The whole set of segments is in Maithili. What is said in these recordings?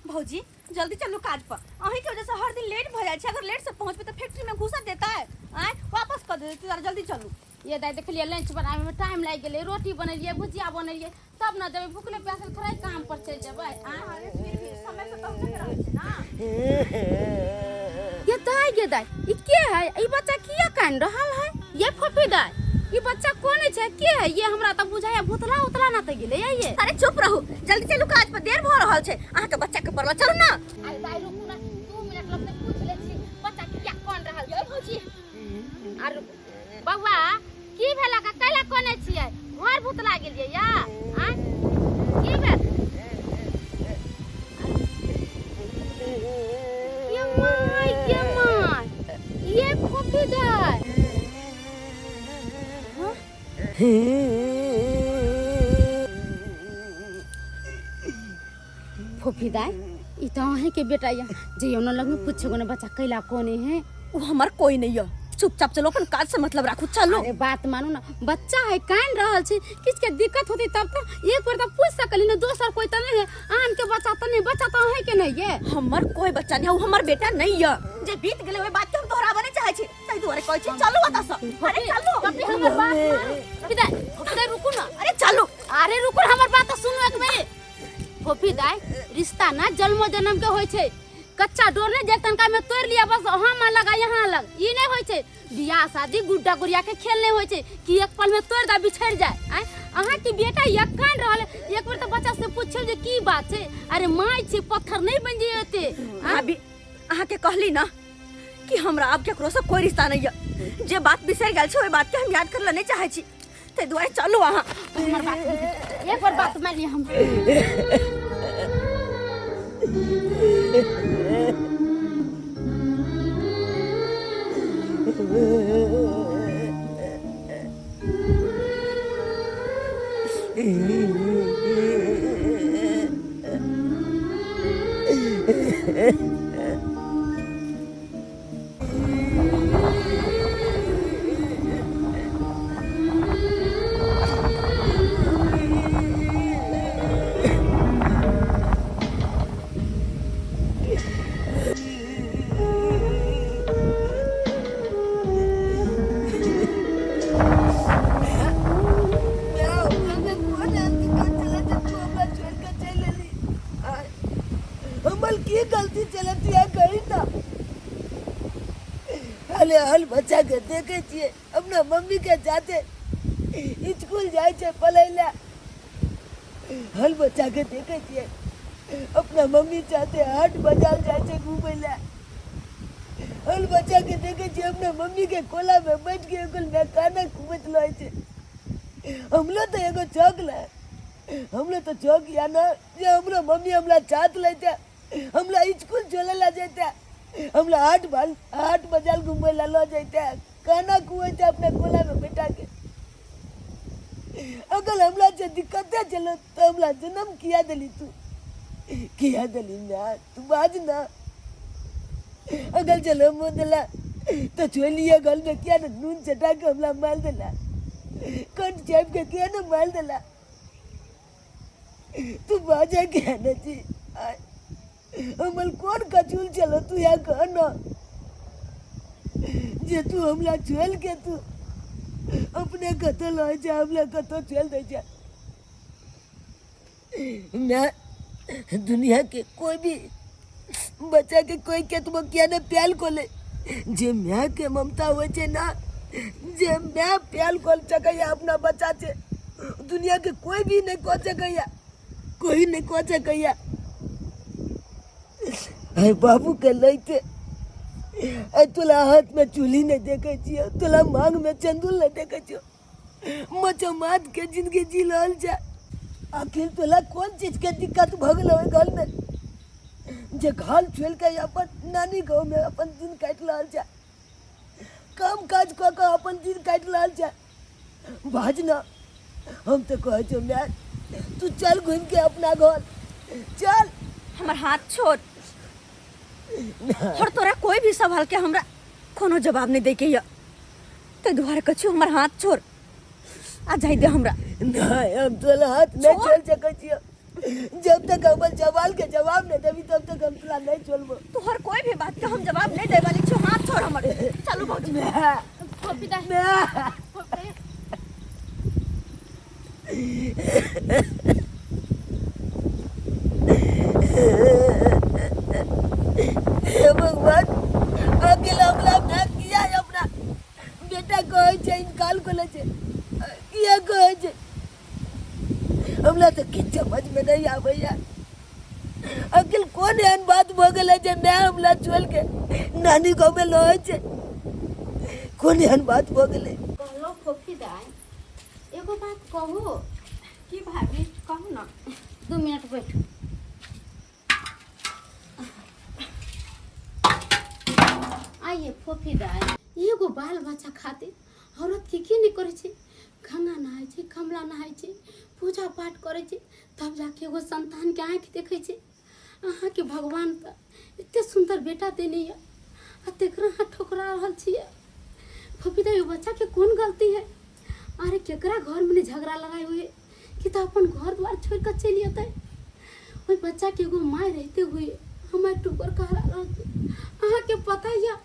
भौजी जल्दी चलू काज पर, अहीं के वजह से हर दिन लेट भ जाइ छै। अगर लेट से पहुंचबे तऽ फैक्ट्री में घुसा देता है, आय वापस कर देते। जरा जल्दी चलू। ये दाइ, देखलियै लंच बनाबै में टाइम लागि गेलै। रोटी बनेलियै, भुजिया बनेलियै, तब न जेबै। भुखले प्यासल थोड़े काम पर चलि जेबै आँय? अरे, फिर भी समय से पहुंचे के रहै छै ना। ये दाइ, ये दाइ, ई के है? ई बच्चा किया कान रहल है? ये फूफी दाइ, ई बच्चा कोन छै, के है ये? हमरा तऽ बुझाया भूतला उतला ना तऽ गेलै ये। अरे, चुप रहू, जल्दी चलू काज पर, देर भऽ रहल छै। अहाँके बच्चा के पड़ल, चलू ना। अरे दाइ, रुकू ना, 2 मिनट लगतै, पूछ लै छी बच्चा किया कान रहल छै। भौजी। आर बौआ, की भेला का? कैला कोने छियै? घर भूतला गेलियै या आँय? की भेल ये my, ये my, ये फूफी दाइ? हाँ? फूफी दाइ, ई तऽ अहींके बेटा यऽ। जइयौ ने लगमे, पूछो ने बच्चा कैला कोने है। ओ हमर कोई नहीं है, चुपचाप चलो, अपन काज से मतलब राखू, चलो। अरे, बात मानू ना, बच्चा है, कान रहल छै, किछ के दिक्कत होती तब तो एक बार तो पूछ सकली ना। दोसर कोई तो नहीं है, आन के बच्चा तो नहीं, बच्चा तो है के नहीं ये। हमर कोई बच्चा नहीं है, वो हमर बेटा नहीं है। जे बीत गेलै ओहि बात के हम दोहराबऽ नहीं चाहै छी, ताहि दुआरे कहै छी, चलू एतऽ से। अरे चलू। पप्पी, हमर बात मानू। फूफी दाई, फूफी दाई, रुकू ना। अरे चलू। अरे रुकू ना, हमर बात तो सुनू एक बेर। फूफी दाई, रिश्ता ना जन्मो जन्म के होय छै। कच्चा डोर ने जे तनका में तोड़ लिया, बस वहाँ में लगा, यहाँ अलग, ई नहीं होय छै। बियाह शादी गुड्डा गुड़िया के खेल नहीं होय छै कि एक पल में तोड़ दा, बिछड़ जाए। आँय, अहाँ के बेटा यकान रहल, एक बेर तो बच्चा से पूछो जे की बात छै। अरे, माय छै, पत्थर नहीं बन जाइए ओते। आँय? भाभी, अहाँ के कहली ना कि हमरा आब केकरो से कोई रिश्ता नहीं है। जे बात बिसरि गेल छै, ओहि बात के हम याद करला नहीं चाहै छी, ताहि दुआरे चलू अहाँ। हमर बात बुझू। एक बार बात मान लिअ हम। हमर की गलती चलती है, कही ना। हले हल बच्चा के देखे छियै, अपना मम्मी के जाते स्कूल जाइ छै पढ़ै लए। हल बच्चा के देखे छियै, अपना मम्मी चाहते हाट बाजार जाइ छै घूमै लए। हल बच्चा के देखे छियै, अपना मम्मी के कोला में बैठ के एगो काना घूमैत रहै छै। हमरो तऽ एगो चौक ले, हमरो तऽ चौक या ना जे हमरो मम्मी हमरा चाहत लेते, हमरा स्कूल चले ला जैते, हमरा हाट बाल हाट बाजार घूमे ला ल जैते, काना कुएते अपने कोला में बैठा के। अगर हमरा से दिक्कते चलो तो हमरा जन्म किया दिली तू, किया दिली ना? तू बाज ना। अगर चलो मुँह दिला तो छोलिए गल में किया ना नून चटा के हमरा मार दिला, कंठ चाप के किया ना मार दिला? तू बाजा क्या ना जी? हमर कोन कचूल चलो, तू यहाँ कह ना जे तू हमरा छोड़ के तू अपने कतो लऽ जा, हमरा कतो चल दे जा। मैं दुनिया के कोई भी बच्चा के कोई केतबो किया ने प्याल को ले, जे माय के ममता होइ छै ना, जे माय प्याल खोल सकैया अपना बच्चा छै, दुनिया के कोई भी नहीं कह सकैया, कोई नहीं कह सकैया। अरे बाबू के लैते अरे तोला हाथ में चूल्ही नहीं देखे छियो, तोला मांग में चंदुल नहीं देखे छियो, मचमात के जिंदगी जी रहल छै। आखिर तोला कोन चीज के दिक्कत भऽ गेल ओहि घर में जे घर छोड़ि के अपन नानी गाँव में अपन दिन काटि रहल छै, काम काज कऽ कऽ अपन दिन काटि रहल छै? बाज ना। हम तऽ कहै छियौ माय, तू चल घूमि के अपना घर चल। हमर हाथ छोड़ और तोरा कोई भी सवाल के हमरा कोनो जवाब नहीं दे के यऽ, ताहि दुआरे कहै छियौ, हमर हाथ छोड़ आ जाय दे हमरा। नहीं, हम तोरा हाथ नहीं छोड़। छोड़ सकै छियौ। जब तक हमर सवाल के जवाब नहीं देबी, तब हमरा नहीं चलबो। तोहर कोई भी बात के हम जवाब नहीं दे वाली छो, हाथ छोड़ हमर। चलू भौजी। मैं फोफी दाई, मैं फोफी दाई। हे भगवान, अकेला हमला ना किया है अपना बेटा कहै छै इनकार कऽ लै छै, किया कहै छै? हमरा तऽ किछु समझमे नहि आबैया। अकिल कोन एहन बात भऽ गेलै जे माय हमरा छोड़ि के नानी गाँवमे रहै छै? कोन एहन बात भऽ गेलै? कहलो फोफी दाई, एगो बात कहू? की भाभी, कहू ना। 2 मिनट बैठू। आइए फोफी दाई, एगो बाल बच्चा खातिर औरत की की नहि करै छै। गंगा नहाय छै, कमला नहाय छै, पूजा पाठ करै छै, तब जाके एगो संतानके आँखि देखै छै। अहाँके भगवान तऽ एते सुन्दर बेटा देने यऽ आ तेकरा अहाँ ठोकरा रहल छियै। फोफी दाई, ओ बच्चाके कोन गलती है? अरे केकरा घरमे नहि झगड़ा लड़ाइ होइ है कि तऽ अपन घर द्वार छोड़ि कऽ चलि अतै? ओहि बच्चाके एगो माय रहिते हुए हमर टुकर कहला रहल छी। अहाँके पता यऽ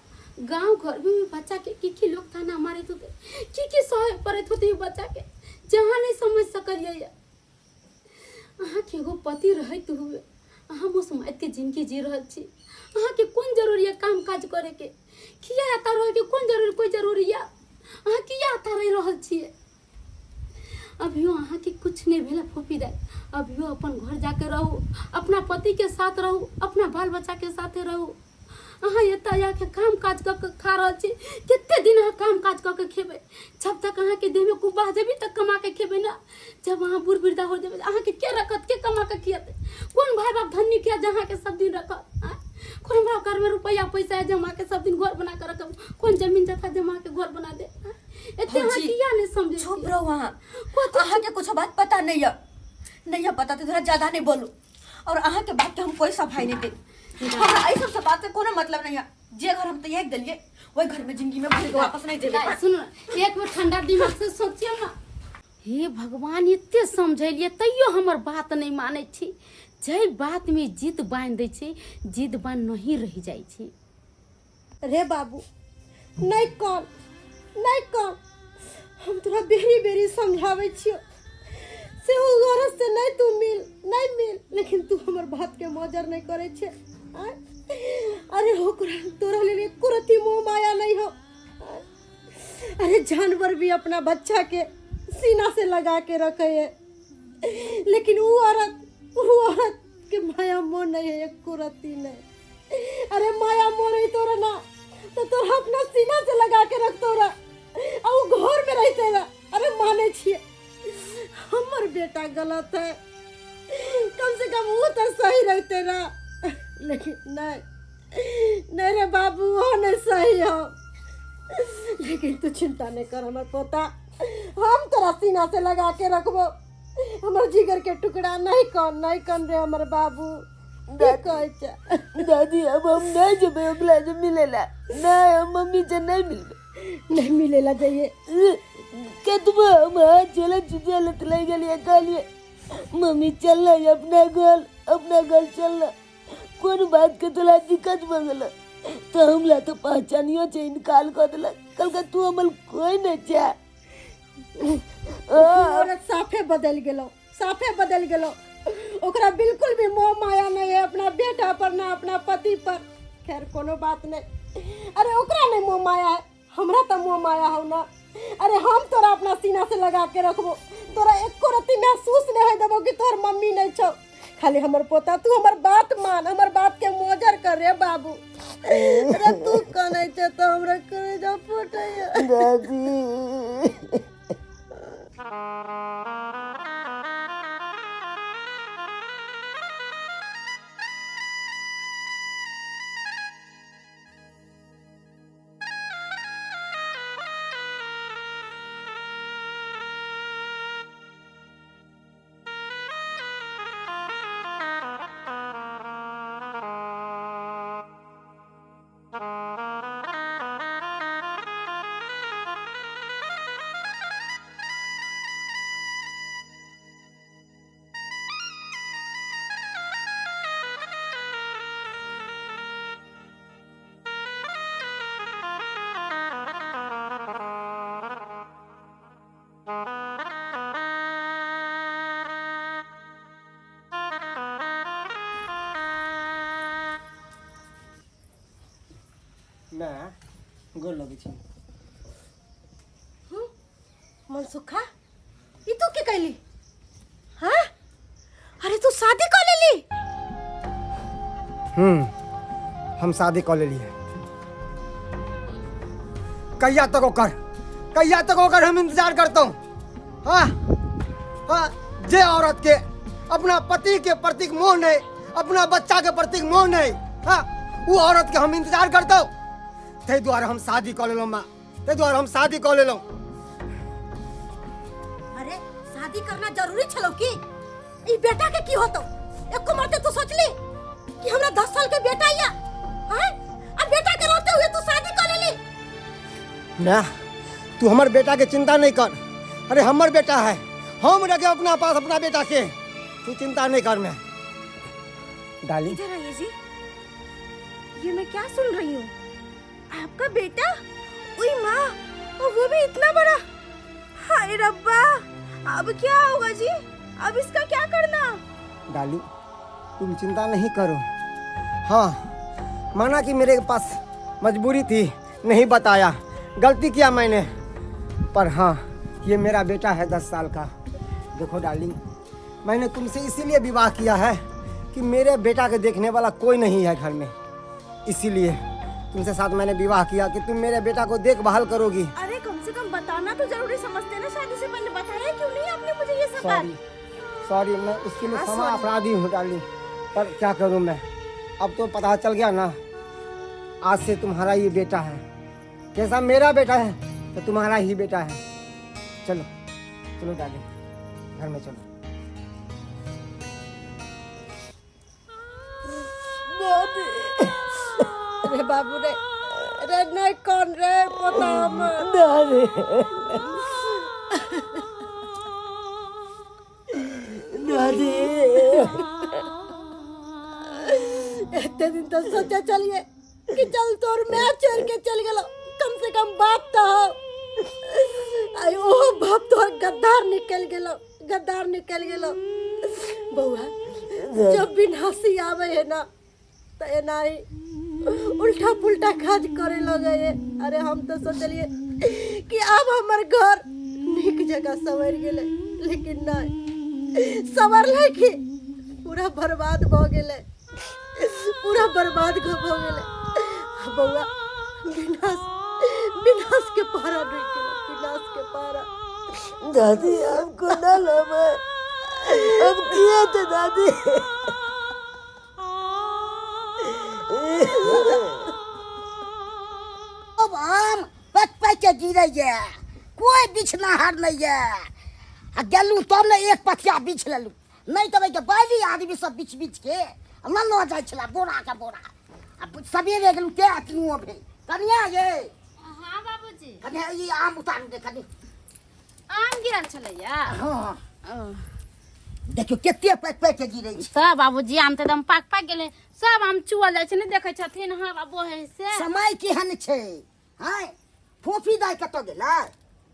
गाँव घर में भी बच्चा के की की लोग ताना मारैत होते, की की सहे पड़ैत होते बच्चा के, जहाँ नहीं समझ सकलियै यऽ। अहाँके एगो पति रहैत हुए अहाँ मुसमाइत के जिंदगी जी रहल छी। अहाँके कोन जरूरी यऽ काम काज करैके? किया एतऽ रहैके कोन जरूरी? कोई जरूरी यऽ? अहाँ किया एतऽ रहि रहल छियै? अभियो अहाँके कुछ नहीं भेल फूफी दाई, अभियो अपन घर जाके रहू, अपना पति के साथ रहू, अपना बाल बच्चा के साथे रहू। अहाँ एतऽ आके काम काज कऽ के खा रहल छी। कते दिन अहाँ काम काज कऽ के खेबै? जब तक अहाँके देहमे कुब्बा जेबी तक कमा के खेबै ना। जब अहाँ बूढ़ वृद्धा हो जेबै, अहाँके के रखत? के कमा के खियतै? कोन भाई बाप धनी के जे अहाँके सब दिन रखत? आँय? कोन हमरा घरमे रुपैआ पैसा है जे हम अहाँके सब दिन घर बना के रखब? कोन जमीन जथा जे हम अहाँके घर बना दे? आँय? एते अहाँ भौजी, किया नहीं समझै चुप छियै? रहो अहाँ। कथी? अहाँके कुछ बात पता नहीं है, नहीं है पता तो थोड़ा ज्यादा नहीं बोलू। और अहाँके बात के हम कोई सफाई नहीं दे। हमरा एहि सबसे बात से कोनो मतलब नहीं है। जे घर हम तैयार देलिए वही घर में जिंदगी में भूल के वापस नहीं जेबै। दाइ, सुनू ने, एक बेर ठंडा दिमाग से सोचियौ ना। हे भगवान, एते समझेलियै तैयो हमर बात नहि मानै छी। जाहि बातमे जिद बान्हि दै छै, जिद बान्हि नहीं रहि जाइ छै। रे बाबू, नहीं कौन नहीं कौन, हम तोरा बेरी बेरी समझाबै छियो से ओ औरत से नहीं तू मिल, नहीं मिल, लेकिन तू हमर बात के मजर नहीं करे छे। आँय? अरे ओकरा तोरा लेल एको रत्ती मोह माया नहीं हो। आँय? अरे जानवर भी अपना बच्चा के सीना से लगा के रखे है, लेकिन वो औरत के माया मोह नहीं है, एको रत्ती नहीं। अरे माया मोह रही तोरा ना तो तोरा अपना सीना से लगा के रख तोरा, आ वो घर में रहते रहा। अरे माने छिए हमर बेटा गलत है, कम से कम वो तो सही रहते ना, लेकिन नहीं नहीं रे बाबू, वो नहीं सही हो। लेकिन तू चिंता नहीं कर हमर पोता, हम तोरा सीना से लगा के रखबो, हमर जिगर के टुकड़ा। नहीं कौन नहीं कौन रे हमर बाबू, की कहै छै? दादी, अब हम नहीं जेबै ओकरा से मिलेला। नहीं, हम मम्मी से नहीं मिलबै। नहीं मिलेला जाइए। कतबो हम हाथ चले चुचे लत ले गेलिए, कहलिए मम्मी चल ना अपना घर, अपना घर चल ना, कोन बात के तोरा दिक्कत भऽ गेल? तो हमरा तो पहचानियो छै इनकार कऽ देलक, कहलकै तू हमर कोई नहीं छै। औरत साफे बदल गेलो, साफे बदल गेलो। ओकरा बिल्कुल भी मोह माया नहीं है अपना बेटा पर ना अपना पति पर। खैर कोनो बात नहीं, अरे ओकरा नहीं मोह माया है, हमरा तो मोह माया हो ना। अरे हम तोरा अपना सीना से लगा के रखबो, तोरा एको रत्ती महसूस नहीं होय देबो कि तोहर मम्मी नहीं छौ। खाली हमर पोता तू हमर बात मान, हमर बात के मोजर कर रे बाबू। अरे तू कनै छै तो हमरा कलेजा फटैया। दादी। माय गोर लगै छी। मनसुखा, ई तू की कैली? हाँ, अरे तू शादी कर लेली? हम शादी कऽ लेलियै। कहिया तक ओकर, कहिया तक ओकर हम इंतजार करतहुँ? हाँ हाँ, जे औरत के अपना पति के प्रति मोह नहीं, अपना बच्चा के प्रति मोह नहीं, हाँ वो औरत के हम इंतजार करतहुँ। ताहि दुआरे हम शादी कऽ लेलहुँ माँ, ताहि दुआरे हम शादी कऽ लेलहुँ। अरे शादी करना जरूरी छलो की? ई बेटा के की होतो? एको मरते तू सोचली कि हमरा 10 साल के बेटा या? हाँ, अब बेटा के रोते हुए तू शादी कर लेली? ना, तू हमर बेटा के चिंता नहीं कर। अरे हमर बेटा है, हम रखे अपना पास अपना बेटा के, तू चिंता नहीं कर। मैं डाली। इधर आइए जी, ये मैं क्या सुन रही हूँ? आपका बेटा? उई माँ, और वो भी इतना बड़ा! हाय रब्बा, अब क्या होगा जी? अब इसका क्या करना? डाली तुम चिंता नहीं करो। हाँ माना कि मेरे पास मजबूरी थी, नहीं बताया, गलती किया मैंने, पर हाँ ये मेरा बेटा है 10 साल का। देखो डार्लिंग, मैंने तुमसे इसीलिए विवाह किया है कि मेरे बेटा के देखने वाला कोई नहीं है घर में, इसीलिए तुमसे साथ मैंने विवाह किया कि तुम मेरे बेटा को देखभाल करोगी। अरे कम से कम बताना तो जरूरी समझते ना, शादी से पहले बताया क्यों नहीं आपने मुझे ये सब बात? सॉरी सॉरी, मैं उसके लिए हाँ, क्षमा सॉरी। अपराधी हूँ डार्लिंग, पर क्या करूँ मैं, अब तो पता चल गया ना, आज से तुम्हारा ये बेटा है, जैसा मेरा बेटा है तो तुम्हारा ही बेटा है। चलो चलो डार्लिंग, घर में चलो। अरे बाबू रे, रे नहीं कौन रे पोता हमर। दादी दादी, एते दिन तो सोचे चलिए कि चल तोर मैं छोड़ के चल गेलो, कम से कम बाप तो हो। आई ओ बाप तोर गद्दार निकल गेलो, गद्दार निकल गेलो। बउआ जब भी हंसी आवे है ना तो एना ही उल्टा पुल्टा काज करे लगे है। अरे हम तो सोचलिए कि अब हमर घर निक जगह संवर गेले, लेकिन नहीं संवरले कि पूरा बर्बाद भ गेले, पूरा बर्बाद भ गेले। बउआ विनाश, विनाश के पारा डूब गेलो, विनाश के पारा। दादी हमको ना लावे, हम किए थे दादी। अब आम पक पक के गिरैया, कोई बिछनाहार नहीं है। आ गेलू तब ने एक पथिया बिछ लेलू, नहीं तब के बाली आदमी सब बिछ बिछ के लल्लो जाइ छला बोरा के बोरा। आ सबेरे गेलू ते अतनुओ भेल। कनिया ये। हाँ बाबूजी। कनिया ई आम उतारू दे कनि। आम गिरल छलैया। हाँ। देखियो कते पक पक के गिरै छै। सब बाबूजी आम तऽ एकदम पाक पाक गेलै, सब आम चुअल जाइ छै, नहि देखै छथिन? हाँ बाबू है से। समय केहन छै? हाय फोफी दाइ कतऽ गेलै?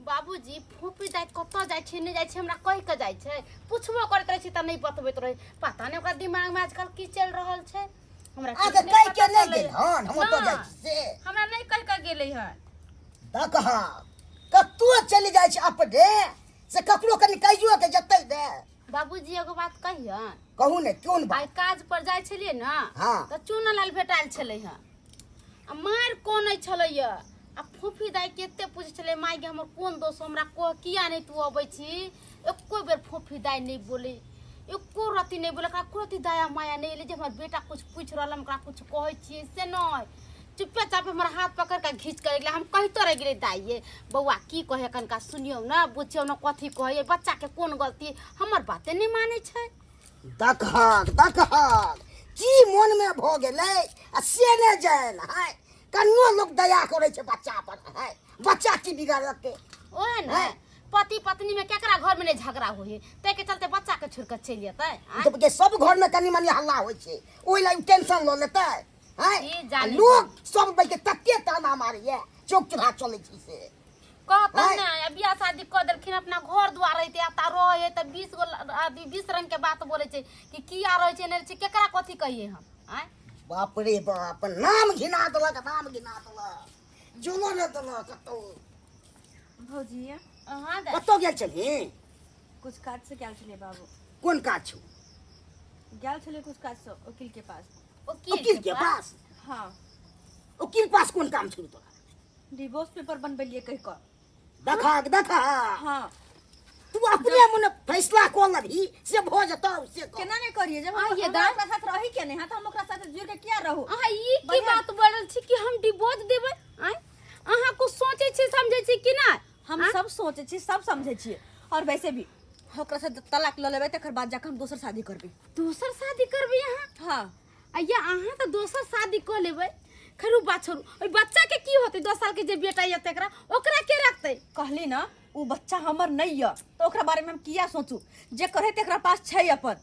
बाबूजी फोफी दाइ कतऽ जाइ छै नहि जाइ छै हमरा कहि कऽ जाइ छै, पुछबो करैत रहै छी तऽ नहि बतबैत रहै, पता नहि ओकरा दिमागमे आजकल की चलि रहल छै। हमरा अहाँके किछु कहि के पता नहि चलैए। गेल हन हम ओतऽ जाइ छी से? हमरा नहि कहि कऽ गेलै हन। देखह कतौ चलि जाइ छै अपने से, ककरो कनि कहियो के जेतै ने। बाबूजी एगो बात कहियन? कहू ने, कोन बात? आइ काज पर जाइ छलियै ने। हाँ। तऽ चूना लाल भेटायल छलै हँ आ मारि कोनै छलैया, आ फूफी दाइ कते पूछै छलै माय गे हमर कोन दोष, हमरा कह किया नहि तू अबै छी? एको बेर फूफी दाइ नहि बोलै, एको रत्ती नहि बोलै, ओकरा एको रत्ती दया माया नहि एलै जे हमर बेटा कुछ पूछि रहल, हम ओकरा कुछ कहै छियै से नहि, चुप्पे चाप हमर हाथ पकड़ कऽ घीच कऽ गेलै। हम कहितो रहि गेलै दाइये बौआ की कहै, कनिका सुनियौ ने, बुझियौ ने कथी कहै, बच्चाके कोन गलती, हमर बाते नहि मानै छै। देखहक देखहक की मोनमे भऽ गेलै आ से नहि जानि। हाय कनियो लोक दया करै छै बच्चा पर, हाय बच्चा की बिगाड़लकै? ओहे ने, पति पत्नी में केकरा घर में नहीं झगड़ा होई है, ताहि के चलते बच्चा के छोड़ के चलि जेतै? तऽ के सब घर में कनि मनि हल्ला होइ छै, ओहि लए टेंशन लऽ लेतै? हैं की जाने। लोक सब बैठ के तते ताना मारैया, चौक चौराहा चलै छी से कहतन हैं? ने आ बियाह शादी कऽ देलखिन, अपना घर दुआर रहितै आ ता रहै तऽ 20 गो आदमी 20 रंग के बात बोलै छै कि किया रहै छै नहि रहै छै, केकरा कथी कहियै हम? आँय बाप रे बाप, नाम घिना देलक, नाम घिना देलक, जुनो नहि देलक कतौ। भौजी। अहाँ दाइ। कतौ गेल छलही? कुछ काज से गेल छलियै बाबू। कोन काज छौ? गेल छलियै कुछ काज से वकील के पास। वकील के पास? हाँ। वकील पास कोन काम छौ तोरा? डिवोर्स पेपर बनबेलियै कहि कऽ। देखा देखा। हाँ। तू अपने मन फैसला कऽ लेबही से भऽ जेतौ से कह। केना नहि करियै जब आ, हम ये हमरा दाइ। ओकरा साथ रही के नहि, हाँ, तऽ हम ओकरा साथ जुड़ के किया रहू? अहाँ ई की बढ़िआँ। बात बोलल छी कि हम डिवोर्स देबै? आँय, अहाँ कुछ सोचै छी समझै छी कि नहि? हम सब सोचै छी, सब समझै छियै, और वैसे भी ओकरा से तलाक लऽ लेबै तकर बाद जाके हम दोसर शादी करबै। दोसर शादी करबै अहाँ? हाँ। आ या अहाँ तऽ दोसर शादी कऽ लेबै, खैर बात छोड़ू, ओहि बच्चा के की होतै? 10 साल के जे बेटा यऽ तेकरा ओकरा के रखतै? कहली ना ओ बच्चा हमर नहीं यऽ तऽ ओकरा बारे में हम किया सोचू, जे करे तेकरा पास छै अपन।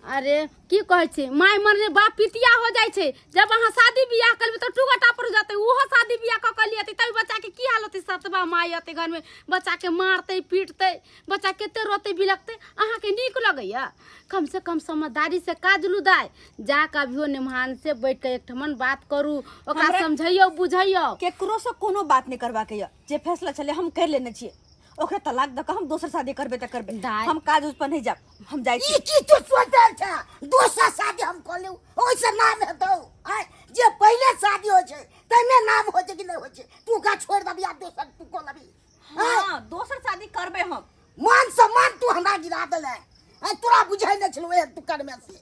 अरे की कहै छै, माय मरने बाप पितिया हो जाइ छै। जब अहाँ शादी बियाह करबै तऽ टूगा टापर हो जेतै, ओहो शादी बियाह कऽ कऽ लियतै तब बच्चा के की हाल होतै? सतबा माय अतै घर में, बच्चा के मारतै पीटतै, बच्चा कते रोतै बिलखतै, अहाँके नीक लगैया? कम से कम समझदारी से काज लू दाय, जा कऽ अभियो निमहान से बैठ कऽ एकठमन बात करू, ओकरा समझैयौ बुझैयौ। केकरो से कोनो बात नहीं करबाके यऽ, जे फैसला छलै हम कर लेने छियै, ओकरा तलाक दऽ कऽ हम दोसर शादी करबै तऽ करबै। दाय। हम काज उज पर नहीं जाब, हम जाइ ई छी। की तू सोचल छ दोसर शादी हम कऽ लेब ओहिसँ नाम हेतौ? आँय, जे पहिले शादी होइ छै ताहिमे नाम होइ छै कि नहि होइ छै? तू ओकरा छोड़ि देबही आ दोसर तू कऽ लेबही? हाँ, दोसर शादी करबै हम। मान सम्मान तू हमरा गिरा देले। आँय, तोरा बुझै नहि छलौ एहन तू करमे से।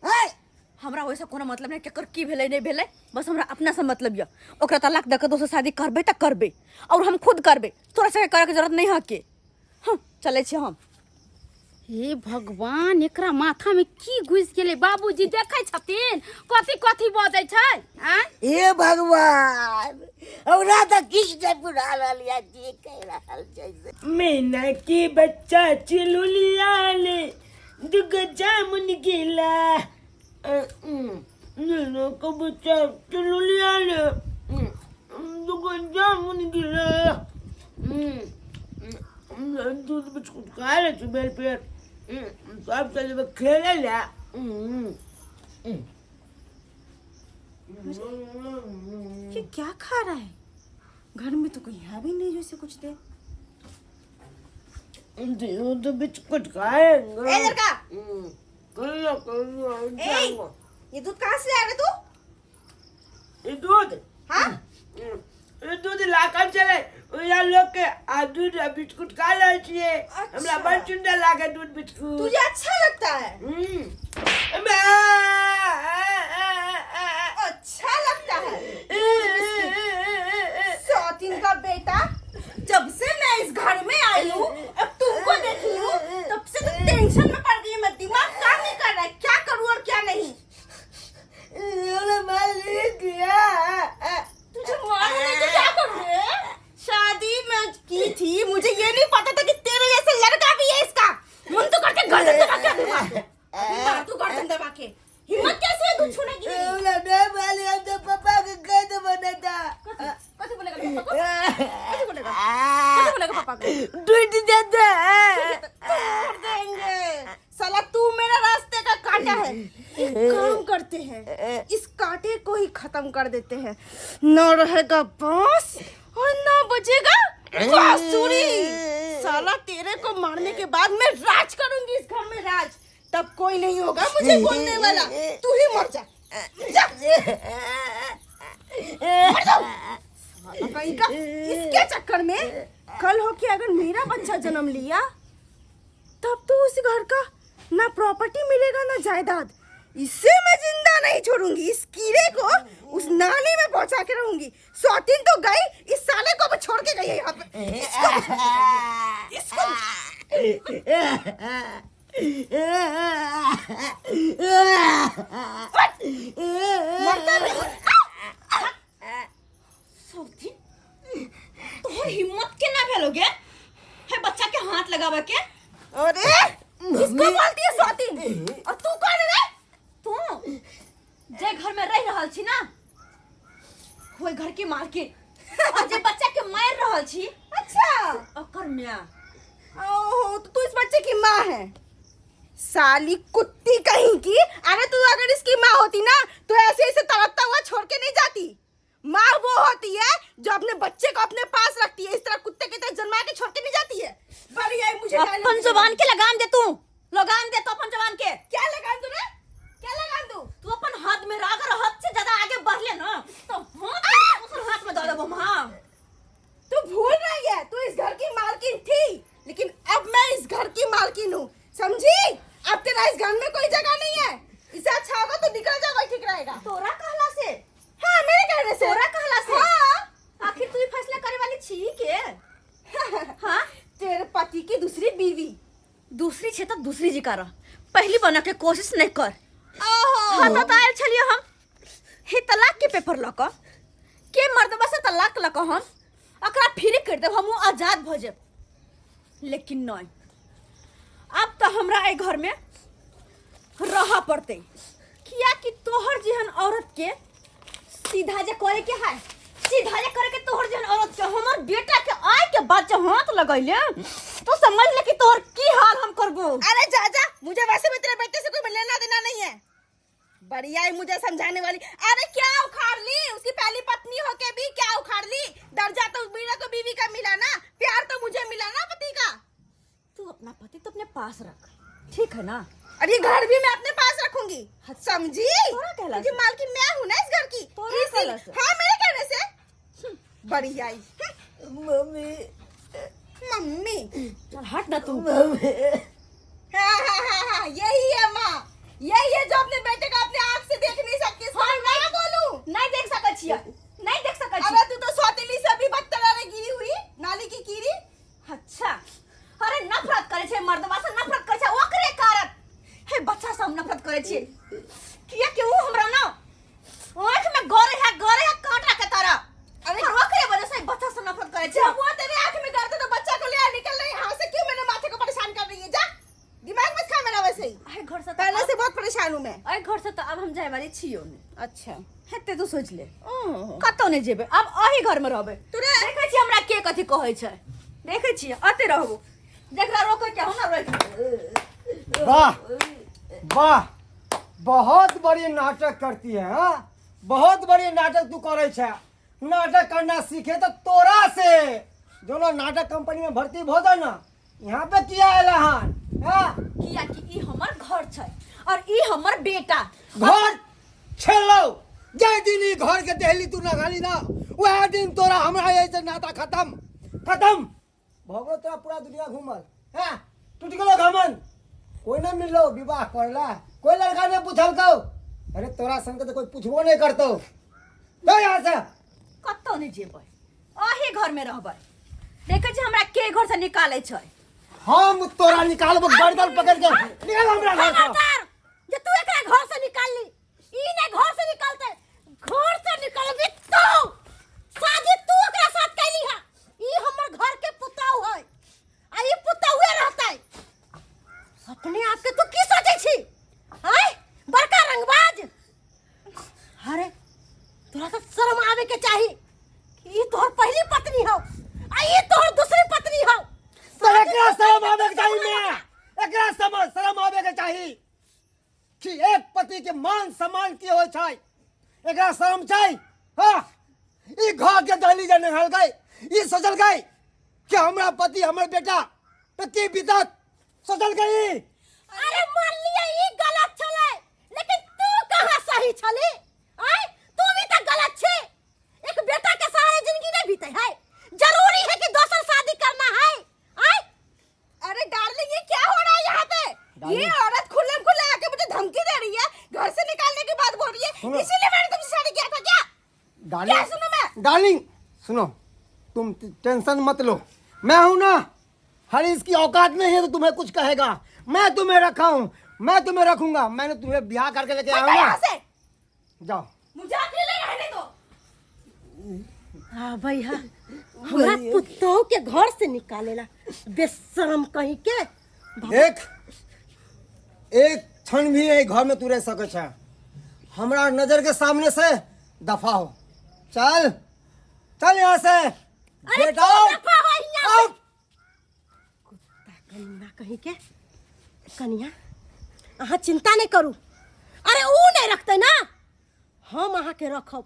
आँय, हमरा ओहिसँ कोनो मतलब नहि केकर की भेलै नहि भेलै, बस हमरा अपनासँ मतलब यऽ। ओकरा तलाक दऽ कऽ दोसर शादी करबै तऽ करबै, और हम खुद करबै, तोरा सबके करैके जरूरत नहीं है के। हम चलै छी हम। हे भगवान, एकरा माथा में की घुसि गेलै? बाबूजी देखै छथिन कथी कथी बजै छै? आँय हे भगवान, हमरा तऽ किछु नहि बुझा रहल यऽ जे कहि रहल छै से। मैना के बच्चा चिलुलिया ले दुगो जामुन गेला, मैना के बच्चा चिलुलिया ले दुगो जामुन गेला। दूध बिस्कुट खा ले छी बेल पेट, सब चल जेबै खेलै लए। ये क्या खा रहा है? घर में तो कोई है भी नहीं जो इसे कुछ दे। दूध बिस्कुट खाएंगे। ए लड़का, ए, ये दूध कहाँ से ला रहे तू? ये दूध? हाँ, ये दूध लाकर चले यहाँ लोग के आ दूध आ बिस्कुट खा ले छियै। हमरा बड़ सुंदर लागे दूध बिस्कुट। तुझे अच्छा लगता है? अच्छा लगता है सौतीन का बेटा। जब से मैं इस घर में आई हूँ अब तुमको देखी हूँ तब से तो टेंशन में पड़ गई है मैं, दिमाग काम नहीं कर रहा है, क्या करूँ और क्या नहीं। तुझे मालूम नहीं तो क्या करूँ रे? शादी मैं की थी, मुझे ये नहीं पता था कि तेरे जैसे लड़का भी है इसका। मन तो करके गर्दन दबा के अभी मार दूं। अभी मार दूं गर्दन दबा के। हिम्मत कैसे है तू छूने की मेरी? पापा के कह दे बना था। कथी बोलेगा पापा को? कथी बोलेगा? कथी बोलेगा पापा को? टूट जाता है। तोड़ देंगे साला, तू मेरा रास्ते का कांटा है। एक काम करते हैं, इस कांटे को ही खत्म कर देते हैं, न रहेगा बांस और न बजेगा बांसुरी। साला तेरे को मारने के बाद मैं राज करूंगी इस घर में राज, तब कोई नहीं होगा मुझे बोलने वाला। तू ही मर जा, जा। मर जाओ साला कहीं का। इसके चक्कर में कल हो के अगर मेरा बच्चा जन्म लिया तब तो उस घर का ना प्रॉपर्टी मिलेगा ना जायदाद। इसे मैं जिंदा नहीं छोड़ूंगी, इस कीड़े को उस नाली में पहुंचा के रहूंगी। सौतीन तो गई, इस साले को अब छोड़ के गई है यहाँ पे। इसको इसको मरता नहीं। सौतीन, तोहर हिम्मत केना भेलो गे हे बच्चा के हाथ लगावे के? अरे किसको बोलती है सौतीन और तू कौन है रे? तू जे घर में रह रहल छी ना ओहि घर के मालकिन, और जे बच्चा के मार रहल छी अच्छा ओकर माय। ओहो, तो तू इस बच्चे की माँ है? साली कुत्ती कहीं की। अरे तू अगर इसकी माँ होती ना तो ऐसे ऐसे का रह पहली बना के कोशिश नहीं कर। हाँ तो आयल छलिए हम हे तलाक के पेपर लऽ कऽ के मर्दबा से तलाक लऽ कऽ हम अकरा फ्री कर देब, हमहूँ आजाद भऽ जायब। लेकिन नहीं, अब तो हमरा एहि घर में रह पड़तै, कियाकि तोहर जेहन औरत के सीधा जे करे के है, सीधा जे करे के तोहर जेहन औरत के हमर बेटा के आय के बाद जे हाथ लगैले तो समझ ले कि तोहर की हाल हम करबो। अरे जा जा, मुझे वैसे भी तेरे बेटे से कोई लेना देना नहीं है। बढ़िया है मुझे समझाने वाली। अरे क्या उखाड़ ली उसकी पहली पत्नी होके भी, क्या उखाड़ ली? दर्जा तो मेरा तो बीवी का मिला ना, प्यार तो मुझे मिला ना पति का। तू अपना पति तो अपने पास रख, ठीक है ना? और ये घर भी मैं अपने पास रखूंगी, समझी? तोरा कहला क्योंकि से। मालकिन मैं हूँ ना इस घर की। तोरा कहला से। हाँ मेरे कहने से। बढ़िया ही। मम्मी। मम्मी चल हट ना तू। मम्मी। हाँ हाँ हाँ हाँ, यही है माँ, यही है जो अपने बेटे को अपने आँख से देख नहीं सकती। इसको मैं क्या बोलूं? नहीं देख सकै छियै, नहीं देख सकै अरे छियै। तू तो सौतेली से भी बदतर अरे गिरी हुई नाली की कीरी। अच्छा, अरे नफरत करे छै मर्दवा से, नफरत करे छै ओकरे कारण हे बच्चा से हम नफरत करे छियै, किया कि ऊ हमरा ना आँख में गरे है, गरे है कांटा के तरह। अरे और ओकरे वजह से बच्चा से नफरत करे छियै। जब वो तेरे आँख में गड़ते तो बच्चा को ले आ, निकल रही यहाँ से। क्यों मेरे माथे को परेशान कर रही है? जा, दिमाग मत खा मेरा वैसे ही। अरे घर से तो पहले अब- से बहुत परेशान हूँ मैं। अरे घर से तो अब हम जाए वाली छियो ने। अच्छा। हेते तू सोच ले, कतौ नहि जेबै, अब अही घर में रहबै। तोरे देखै छियै हमरा के कथी कहै छै, देखै छियै अते रहबो, जकरा रोकै के हो ना रोक। वाह वाह, बहुत बड़ी नाटक करती है। हाँ, बहुत बड़ी नाटक तू करे छे। नाटक करना सीखे तो तोरा से जो ना नाटक कंपनी में भर्ती हो जाए ना, यहाँ पे किया आयल हन? हाँ? किया कि ई हमर घर छै और ई हमर बेटा। घर छेलो जाहि दिन ई घर के दहली तू नगाली ना, वह दिन तोरा हमरा ऐसे नाता खत्म खत्म भऽ गेलो। तोरा पूरा दुनिया घूमल हैं, टूट गेलो घमन, कोई नहीं मिललो विवाह करला, कोई लड़का नहीं पूछलकौ। अरे तोरा संग तो कोई पूछबो नहीं करतौ। तो यहाँ से कतौ नहि जेबै, अही घर में रहबै। देखै छी हमरा के घर से निकालै छै। हम तोरा निकालबो गर्दन पकड़ के, निकाल हमरा घर से। खबरदार जे तू एकरा घर से निकालली, ई नहीं घर से निकलते, घर से निकलबी तो शादी तू एकरा साथ कैली है। ई हमर घर के पुताऊ है आ ई पुताहुए रहतै। अपने आप के तू की सोचै छी? आय बड़का रंगबाज। अरे तोरा तो शर्म आवे के चाही कि ई तोहर पहली पत्नी हौ आ ई तोहर दूसरी पत्नी हौ। तर एकरा शर्म आवे के चाही, मैं एकरा समझ शर्म आवे के चाही कि एक पति के मान सम्मान की होय छै। एकरा शर्म छै? हाँ, ई घर के दहली जे निकालकै, ई सोचलकै कि हमरा पति हमर बेटा पे की बीतत, सोचलकै ई? अरे मान लिया ई गलत छलै, लेकिन तू कहाँ सही छली? आय तू भी तो गलत छी। एक बेटा के सहारे जिंदगी नहीं बीते है, जरूरी है कि दोसर शादी करना है? आय अरे डार्लिंग, ये क्या हो रहा है यहाँ पे? डार्लिंग। ये औरत खुले खुले आके मुझे धमकी दे रही है, घर से निकालने की बात बोल रही है, सुनो। इसीलिए मैंने तुमसे शादी किया था क्या? डार्लिंग, क्या सुनूं मैं? डार्लिंग सुनो, तुम टेंशन मत लो, मैं हूं ना। हर इसकी औकात नहीं है तो तुम्हें कुछ कहेगा। मैं तुम्हें रखा हूँ, मैं तुम्हें रखूंगा। मैंने तुम्हें ब्याह करके लेके आया हूँ हटो ना। यहाँ से। जाओ। मुझे अकेले रहने दो। हाँ भैया, हमरा पुतोह के घर से निकालेला बेशरम कहीं के। देख, एक क्षण भी नहीं घर में तू रह सके छे। हमरा नजर के सामने से दफा हो, चल चल यहाँ से। अरे Get तू out! दफा हो यहाँ से। Out! कन्या कहीं के, कन्या अहाँ चिंता नहीं करू। अरे ऊ नहीं रखते ना, हम अहाँ के रखब।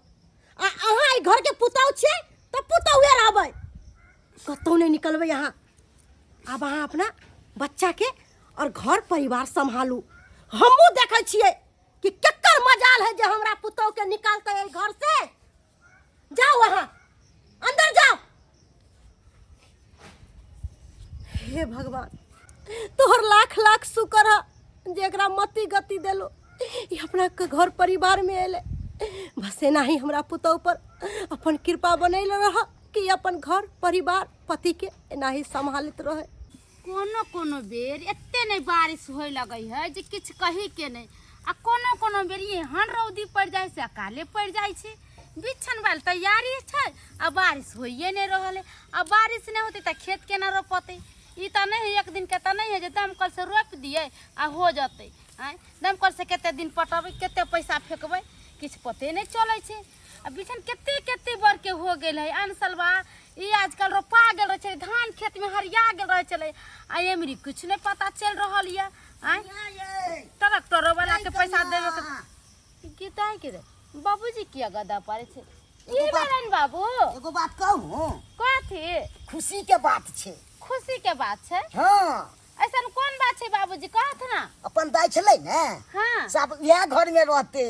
आ अहाँ एहि घर के पुतहु छियै तऽ पुतहुए रहबै, कतहु नहि निकलबै अहाँ। आब अहाँ अपना बच्चा के और घर परिवार सम्हालू। हमहूँ देखै छियै कि केकर मजाल है जे हमरा पुतहु के निकालतै एहि घर से। जाउ अहाँ अंदर जाउ। हे भगवान, तोहर लाख लाख शुक्र है जे एकरा मति गति देलो, ई अपना के घर परिवार में एले। बस एना ही हमरा पुतहु पर अपन कृपा बनैले रह कि अपन घर परिवार पति के एना ही सम्हालित रहे। कोनो कोनो बेर एते नहि बारिश होय लगै है जे किछु कही के नहि आ कोनो कोनो बेर एहन रौदी पड़ि जाइ से अकाले पड़ि जाइ छै बिछन वाल तैयारी छै आ बारिश होइए नहि रहल है आ बारिश नहि होतै तऽ खेत केना रोपतै ई तऽ नहि है एक दिनके तऽ नहि है जे दमकल से रोपि दियै आ हो जेतै आँय दमकल से कते दिन पटबै कते पैसा फेकबै किछु पते नहि चलै छै आ बिछन कते कते बड़के हो गेल है अनसलवा ई आजकल रोपा गेल रहै छलै धान खेतमे हरिया गेल रहै छलै आ एमरी किछु नहि पता चलि रहल यऽ आँय ट्रैक्टरो वाला के पैसा देबे के गीता के रे बाबूजी किया गदा पारे छै की एगो बात- भेलनि बाबू एगो बात कहू कथी खुशी के बात छै खुशी के बात छै हाँ ऐसन कोन बात छै बाबूजी कहत ना अपन दाइ छलै ने हाँ सब इएह घर में रहते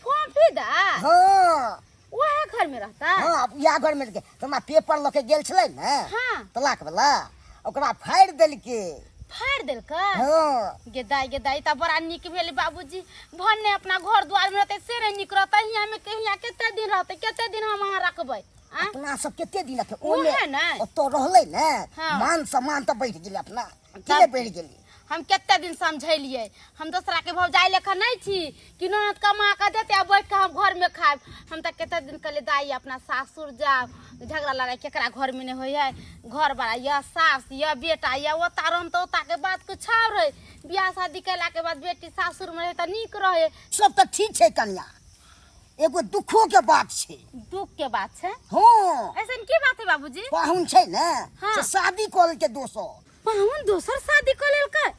फोफी दा हाँ वएह घर में रहता हाँ अब इएह घर में रहते। तऽ हमरा पेपर लऽ के गेल छलै ने हाँ तलाक वाला ओकरा फाड़ि देलकै फाड़ि देलकै हाँ गे दाई गे दाई तऽ बड़ा नीक भेल बाबूजी भन्ने अपना घर द्वार में रहते से नहीं नीक रहते हियाँ में के हियाँ कते दिन रहते कते दिन हम अहाँ रखबै आँय? अपना सब कते दिन रखे ओहे ओने ने। ओतऽ रहलै ने हाँ। मान सम्मान तऽ बढ़ि गेलै अपना तब के बढ़ि गेलै हम कते दिन समझेलियै हम दोसरा के भौजाई लेखा नहीं छी कि ननद कमा के देते आ बैठ के हम घर में खायब हम तऽ कते दिन कहलियै दाई अपना सासुर जाओ झगड़ा लड़ाई केकरा घर में नहीं होइ है घर बड़ा यह सास यह बेटा यह ओता रहम तऽ ओता के बात कुछ और है बियाह शादी केला के बाद बेटी सासुर में रहे तऽ नीक रहे सब तऽ ठीक छै कनिया एगो दुखो के बात छै दुख के बात छै हाँ ऐसन की बात है बाबूजी पाहुन छै ने हाँ। से शादी कऽ लेलकै दोसर पाहुन दोसर शादी कऽ लेलकै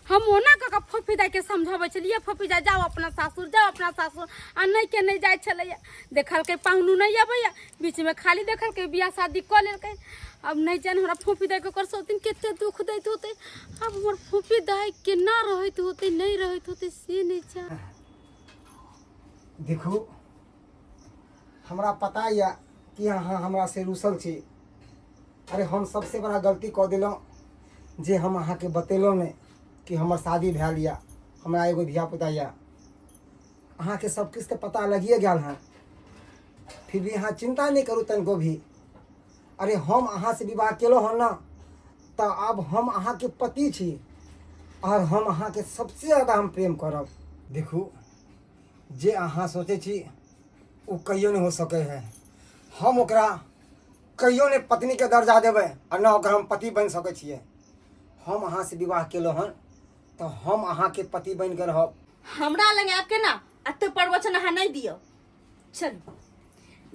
हम ओना कऽ कऽ फफी दाइ के समझाबै छलियै फफी दाइ जाओ अपना सासुर जाओ अपना सासुर आ नहि के नहि जाइ छलैया देखलकै पाहुनो नहि अबैया बीचमे खाली देखलकै बियाह शादी कऽ लेलकै अब नहि जानि हमरा फूफी दाइके ओकर सौतिन कते दुख दैत होतै आब हमर फूफी दाइ केना रहैत होतै नहि रहैत होतै से नहि जानि देखू हमरा पता यऽ कि अहाँ हमरा से रूसल छी अरे हम सबसे बड़ा गलती कऽ देलहुँ जे हम अहाँके बतेलहुँ नहि कि हमर शादी भेल यऽ हमरा एगो धियापुता यऽ अहाँके सब किछु तऽ पता लगिए गेल हँ फिर भी अहाँ चिन्ता नहि करू तनिको भी अरे हम अहाँसँ विवाह केलहुँ हँ ने तऽ आब हम अहाँके पति छी आओर हम अहाँके सबसे ज्यादा हम प्रेम करब देखू जे अहाँ सोचै छी ओ कहियो नहि हो सकै है हम ओकरा कहियो नहि पत्नीके दर्जा देबै आ ने ओकरा हम पति बनि सकै छियै हम अहाँसँ विवाह केलहुँ हन तऽ हम अहाँके पति बनि कऽ रहब हमरा लग आबि के ना एते प्रवचन अहाँ नहि दियौ चलू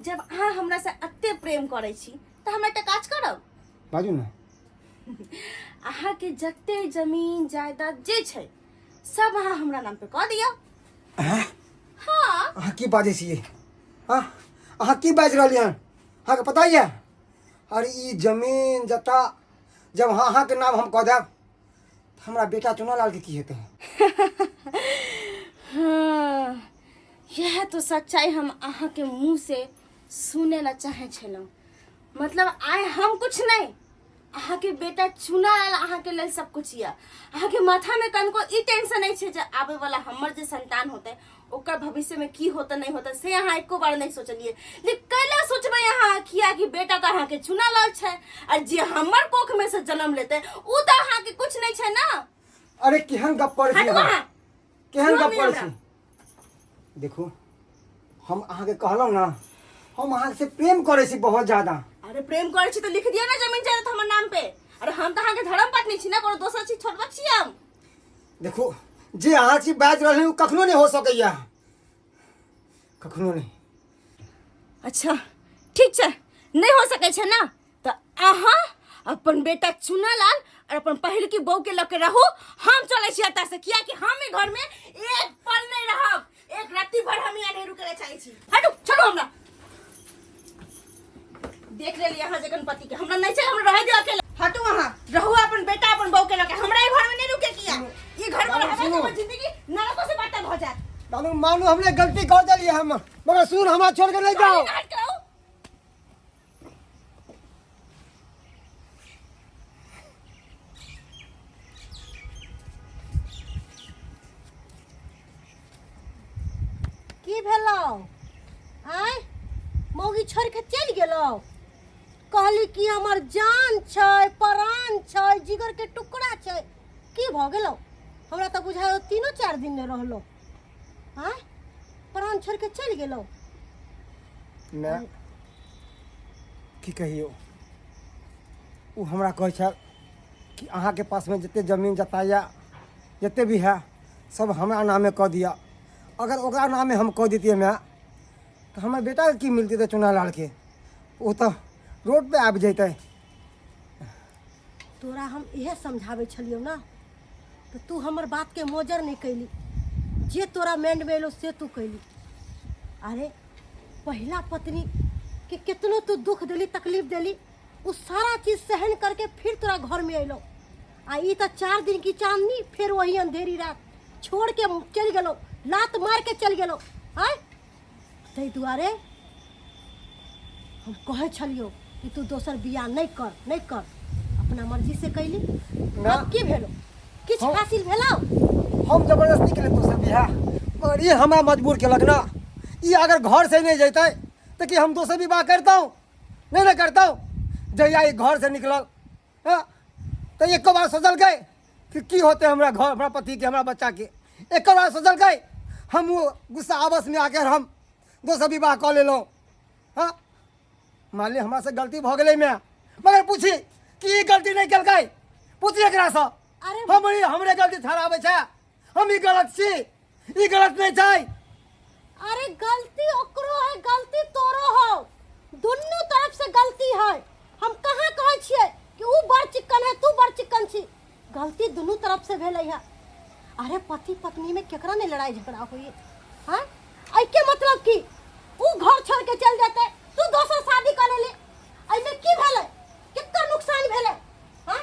जब अहाँ हमरा से एते प्रेम करै छी तऽ हम एकटा काज करब बाजू ने अहाँके जते जमीन जायदाद जे छै सब अहाँ हमरा नाम पे कऽ दिअ हाँ अहाँ की बाजै छियै हँ अहाँ की बाजि रहलियै हन अहाँके पता यऽ अरे ई जमीन जता जब अहाँके नाम हम कऽ देब तऽ हमरा बेटा चुनालालके की हेतै हाँ, यह तो सच्चाई हम अहाँ के मुंह से सुने ला चाहे छलहुँ मतलब आइ हम कुछ नहीं अहाँ के बेटा चुना लाल अहाँ के लेल सब कुछ यऽ अहाँ के माथा में कनको ई टेंशन नहीं छै जे आबे वाला हमर जे संतान होते ओकर भविष्य में की होते नहीं होते से अहाँ एको बार नहीं सोचलिए जे कैला सोचबै अहाँ किया कि बेटा तऽ अहाँ के चुना लाल छै आ जे हमर कोख में से जन्म लेते उ तऽ अहाँ के कुछ नहीं छै ना अरे केहन गप करै छी हटू अहाँ? अहाँ केहन गप सुनू करै हमरा। छी देखू हम अहाँके कहलहुँ ने हम अहाँसे प्रेम करै छी बहुत ज्यादा अरे प्रेम करै छी तऽ लिख दियौ ने जमीन जायदाद हमर नाम पे अरे हम तऽ अहाँके धर्म पत्नी छी ना कोनो दोसर छी छोटबा छी हम देखू जे अहाँ छी बाजि रहल ओ कखनो नहि हो सकैया कखनो नहि अच्छा ठीक छै नहि हो सकै छै ना तऽ अहाँ अपन बेटा चुनालाल और अपन पहिलकी बहू के लऽ के रहू हम चलै छी एतऽ से कियाकि हम ई घर में एक पल नहीं रहब एक राति भर हम यहाँ नहीं रुके ला चाहै छी हटू छोड़ू हमरा देख लेली अहाँ जखन पति के हमरा नहीं छै हमरा रहै दियौ अकेले हटू अहाँ रहू अपन बेटा अपन बहू के लऽ के हमरा ई घर में नहीं रुके किया ई घर में रहबै तऽ हमर जिंदगी नरको से बदतर भऽ जायत मानू मानू हमने गलती कर दिली हम मगर सुन हमरा छोड़ के नहीं जाओ हट के रहू की भेलौ आँय मौगी छोड़ि कऽ चलि गेलौ कहली कि हमर जान छै प्राण छै जिगर के टुकड़ा छै की भऽ गेलौ हमरा तऽ बुझायो तीनो चारि दिन नहि रहलो आँय प्राण छोड़ि के चलि गेलौ माय की कहियौ ओ हमरा कहै छल कि अहाँके पासमे जतेक जमीन जता यऽ जतेक भी है सब हमरा नामे कऽ दिअ अगर ओकरा नामे हम कऽ दैतियै माय तऽ हमर बेटाके की मिलतै तऽ चुना लालके ओ तऽ रोडपर आबि जैतै तोरा हम इएह समझाबै छलियौ ने तऽ तू हमर बातके मोजर नहि कैली जे तोरा माइंडमे एलो से तू कैली अरे पहिला पत्नी के कितनो तू दुख देली तकलीफ देली ओ सारा चीज सहन करके फिर तोरा घर में अलो आ ई तऽ चार दिन की चांदनी फिर वही अंधेरी रात छोड़ के चलि गेलो लात मार के चलि गेलो आय ताहि दुआरे हम कहै छलियौ कि तू दोसर बियाह नहि कर नहि कर अपना मर्जी से कैली ना। आब की भेलो किछु हम- हासिल भेलौ हम जबरदस्ती के लिए दोसर बियाह मगर ई हमरा मजबूर केलक ना ई अगर घर से नहीं जैतै तऽ की हम दोसर विवाह करितहुँ नहीं ने करितहुँ जहिया ई घर से निकलल हँ तऽ एको बार सोचलकै कि की होतै हमरा घर हमरा पतिके हमरा बच्चाके एको बार सोचलकै हम ओ गुस्सा आपसमे आकर हम दोसर विवाह कऽ लेलहुँ हँ मान लिअ हमरासँ गलती भऽ गेलै माय मगर पूछी कि ई गलती नहि केलकै पूछी एकरासँ अरे हम ई हमरे गलती ठहराबै छै हम ई गलत छी ई गलत नहि छै अरे गलती ओकरो है गलती तोरो हो दुनू तरफ से गलती है हम कहाँ कहै छियै कि ऊ बड़ चिक्कन है तू बड़ चिक्कन छी गलती दुनू तरफ से भेलै है अरे पति पत्नी में केकरा नहीं लड़ाई झगड़ा होई हाँ एके मतलब की ऊ घर छोड़ के चल जाते तू दोसर शादी कर लेली एहिमे की भेलै केकर नुकसान भेलै हाँ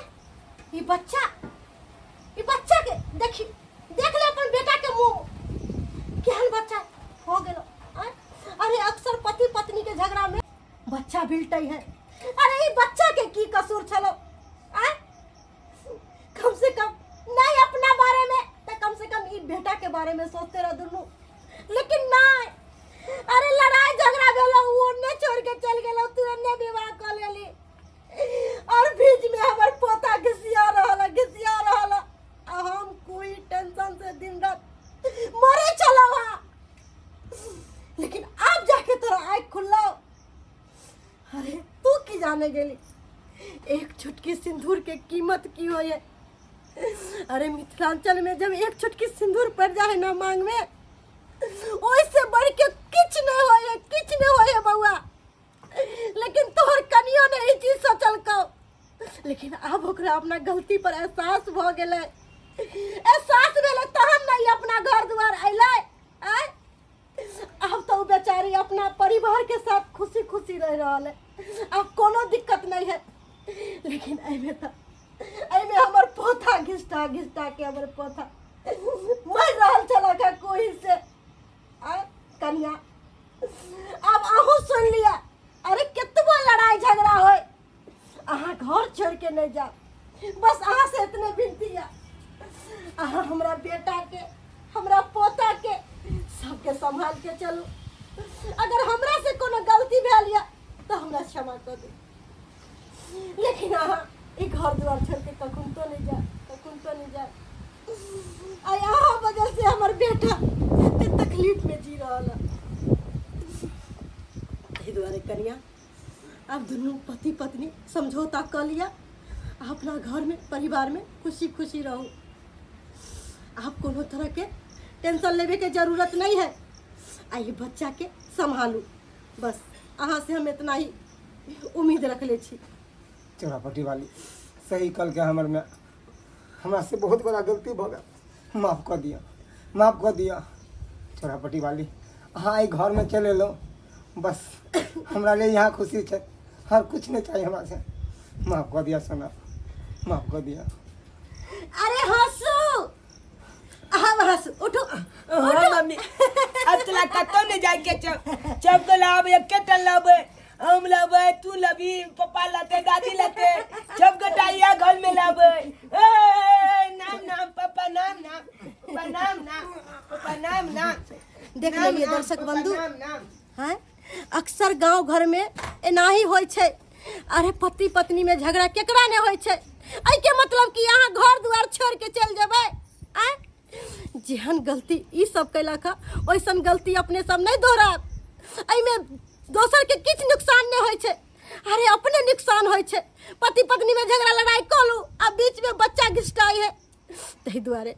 ई बच्चा ई बच्चा के देखी देख ले अपन बेटा के मुंह केहन बच्चा हो गेलो आँय? अरे अक्सर पति पत्नी के झगड़ा में बच्चा बिलटै है अरे ई बच्चा के की कसूर छलो आँय? कम से कम नहीं अपना बारे में तो कम से कम ई बेटा के बारे में सोचते रह दुनू लेकिन नहीं अरे लड़ाई झगड़ा भेलो उ ओन्ने छोड़ के चल गेलो तू एन्ने विवाह कर लेली और बीच में हमर पोता घिसिया रहल है, घिसिया रहल है। आ हम कोई टेंशन से दिन रात मरे चलो हा लेकिन अब जाके तोरा आँख खुललो अरे तू की जाने गेली एक चुटकी सिंदूर के कीमत की होय है अरे मिथिलांचल में जब एक चुटकी सिंदूर पड़ जाए ना मांग में ओइसे बढ़ के किछ नहीं होय है किछ नहीं होय है बउआ लेकिन तोहर कनियो ने ई चीज सोचलकौ लेकिन आब ओकरा अपना गलती पर एहसास भऽ गेलै एहसास भेलै तहन ने ई अपना घर दुआर अयलै आँय आब तऽ ओ बेचारी अपना परिवार के साथ खुशी खुशी रह रहल है आब कोनो दिक्कत नहीं है लेकिन एहिमे तऽ एहिमे हमर पोता घिसटा घिसटा के हमर पोता मरि रहल छलक कोही से आँय कनिया आब अहूँ सुन लिअ अरे केतबो लड़ाई झगड़ा होय अहाँ घर छोड़ के नहीं जाओ बस अहाँ से इतने विनती है अहाँ हमरा बेटा के हमरा पोता के सबके संभाल के चलू अगर हमरा से कोनो गलती भेल यऽ तऽ हमरा क्षमा कर दू लेकिन अहाँ ई घर द्वार छोड़ के कखन तो नहीं जाए कखन तो नहीं जाए आइ अहाँ वजह से हमर बेटा एते तकलीफ में जी रहल है एहि दुआरे कनिया आब दुनू पति पत्नी समझौता कऽ लिअ आ अपना घरमे परिवारमे खुशी खुशी रहू आब कोनो तरहके टेंशन लेबेके जरूरत नहीं है आ ई बच्चाके सम्हालू बस अहाँ से हम इतना ही उम्मीद रखले छी चौरापट्टी वाली सही कल के हमर में हमरा से बहुत बड़ा गलती भऽ गेल माफ कऽ दिअ माफ कऽ दिअ चौरापट्टी वाली अहाँ एहि घरमे चलि एलहुँ बस हमरा लिए यहाँ खुशी छै हर कुछ नहि चाही हमरा से माफ कऽ दिअ सोना माफ कऽ दिअ अरे हंसू आब हंसू उठू हाँ मम्मी अब तोरा कतौ नहीं जाए के छौ सबके लाबै एकेटा लाबै हम लेबै तू लेबी पप्पा लेतै दादी लेतै सब गोटा इएह घरमे लेबै ए नाम नाम पप्पा नाम नाम पप्पा नाम नाम पप्पा नाम नाम देख नाम, लेलिए नाम, दर्शक पप्पा, बंधु नाम नाम हैं अक्सर गांव घर में एनाही होइ छै अरे पति पत्नी में झगड़ा केकरा नहि होइ छै एहिके मतलब कि अहाँ घर दुआर छोड़ि के चलि जेबै आँय जेहन गलती ई सब कयलक हँ ओइसन गलती अपने सब नहि दोहरायब एहिमे दोसरके किछु नुकसान नहि होइ छै अरे अपने नुकसान होइ छै पति पत्नी में झगड़ा लड़ाई कऽ लू आ बीच में बच्चा घिसटाइ है ताहि दुआरे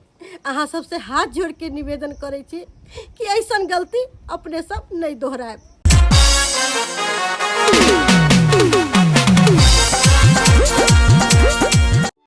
अहाँ सबसे हाथ जोड़ के निवेदन करै छी कि ऐसन गलती अपने सब नहि दोहरायब।